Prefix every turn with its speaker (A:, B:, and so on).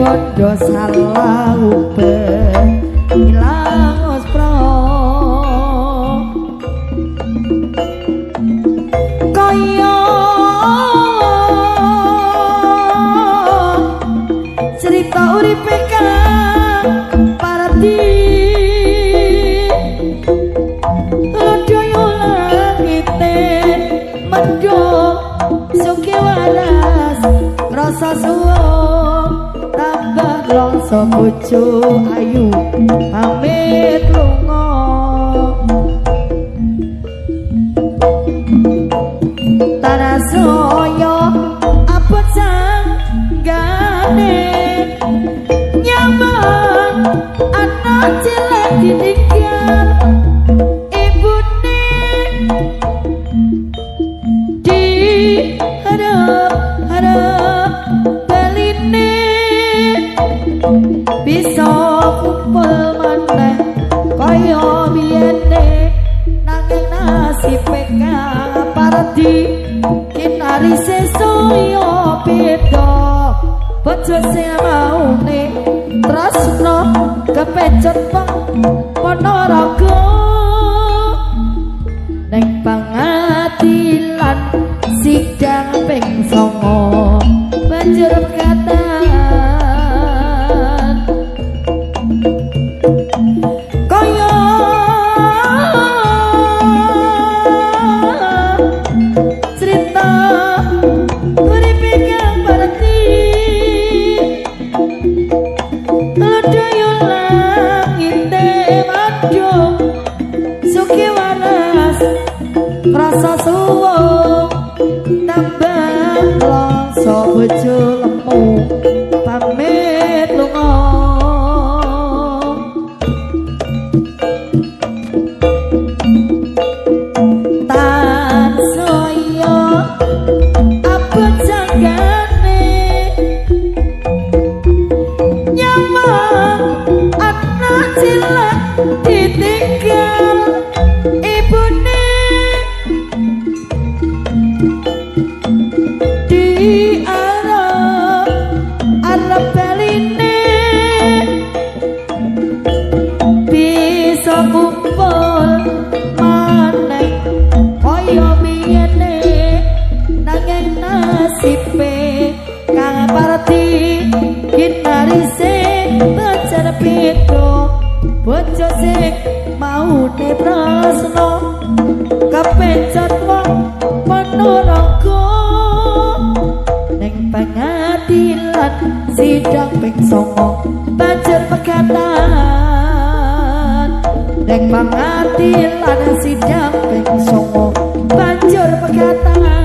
A: Bondo salah uber ilang ospro kaya cerita uripe kang Parti Lodoyo langite mendung suki waras rasa suwung tambah longso bojo ayu pamit lunga Tarasoyo abot sanggane nyaman anak cilik ditinggal ibune di harap-harap baline bisa kumpul maneh kaya biyene nanging nasibe kang Parti kinarise saya beda bojo sing maune tresno kepecut wong Ponorogo ning pengadilan sidang ping 9 banjur pegatan kaya cerita uripe kang Parti Lodoyo langite madung suki waras rasa suwung tambah longso bojo lemu pamit lunga Tansaya abot janggane nyaman anak cilik ditinggal ibune di arep arep baline bisa kumpul maneh kaya biyene nanging nasibe kang Parti kinarise pacar beda bojo sing maune tresno kepecut wong Ponorogo ning pengadilan sidang ping 9 banjur pegatan ning pengadilan sidang ping 9 banjur pegatan.